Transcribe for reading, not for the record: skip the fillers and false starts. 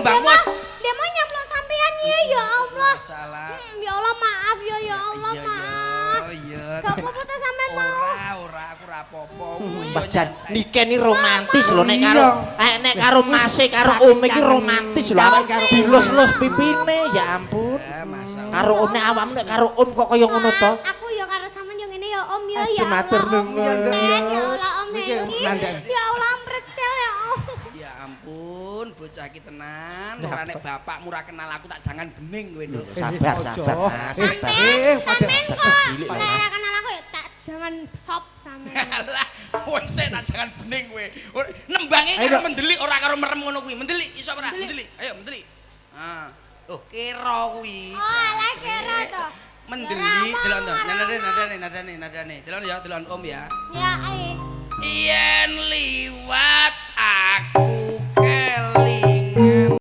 Nembangmu. Demo nyaplok sampean ya, ya Allah. Masalah. Ya Allah maaf ya, ya Allah maaf. Iya. Gak apa-apa ta sampean mau. Ora, ora aku ora apa-apa. Mbah Jan, niken iki romantis lho nek karo nek karo mase karo om iki romantis lho. Dilus-lus pipine ya ampun. Karo om nek awakmu nek karo om kok kaya ngono to. Aku ya karo sampean yo ngene ya om ya ya. Matur nuwun. Ya Allah om Hengki. Ya Allah precel ya om. Ya ampun, bocah iki tenan. Ora nek bapakmu ora kenal aku tak jangan bening kowe, Nduk. Sabar, sabar Mas. Sampean kok nek ora kenal aku ya tak jangan sop sampean. Alah, kowe sik tak jangan bening kowe. Nembange karo mendelik ora karo merem ngono kuwi. Mendelik iso ora? Mendelik. Ayo mendelik. Ah. Oh, kero kuwi. Oh, alah kero to. Mendelik, delok to. Nadane, nadane, nadane, nadane. Delok ya, delok om ya. Ya, ae. Yen liwat aku